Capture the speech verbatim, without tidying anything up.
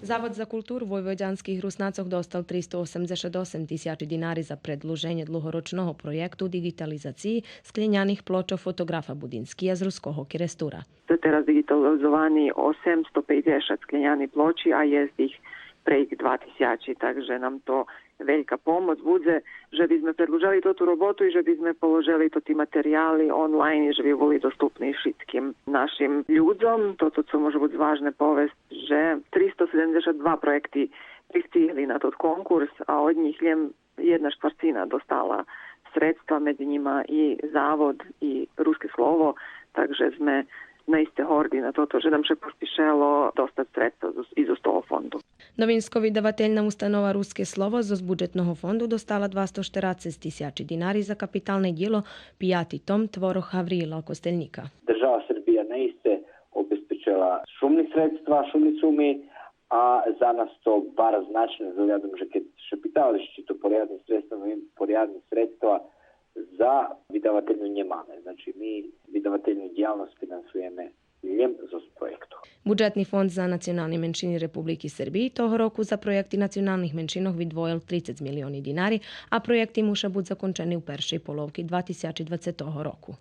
Завод за културу войводянских Руснацох достал тристо осемдзешат осем тисячи динари за предлуженє длугорочного проєкту диґитализациї склєняних плочох фотоґрафа Будинския з Руского Керестура. Тераз диґитализовани осемсто пейдзешат склєняни плочи, а єст их прейґ два тисячи, так же нам то велька помоц будзе, же би зме предлужели тоту роботу и же би зме положели тоти материяли онлайн и же би були доступни шицким нашим людзом. Тото цо може буц важне повесц, же тристо седемдзешат два проєкти пристигли на тот конкурс, а од нїх лєм єдна штварцина достала средства, медзи нїма и Завод и Руске слово, так же зме наисце горди на тото же нам ше поспишело достац средства зоз, и зоз того фонду. Новинско-видавательна установа Руске слово зоз буджетного фонду достала двасто штерацец тисячи динари за капиталне дїло, пияти том творох Гавриїла Костельника. Держава Сербия наисце обезпечела шумни средства, шумни суми, а за нас то барз значне, з оглядом же кед ше питали чи то порядни средства, ми порядни средства за видавательну нємаме. Значи, ми видавательну дїялносц финансуєме лєм зоз проєкту. Буджетни фонд за национални меншини Републики Сербиї того року за проєкти националних меншинох видвоєл трицец милиони динари, а проєкти муша буц закончени у першей половки два тисячи двацетого року.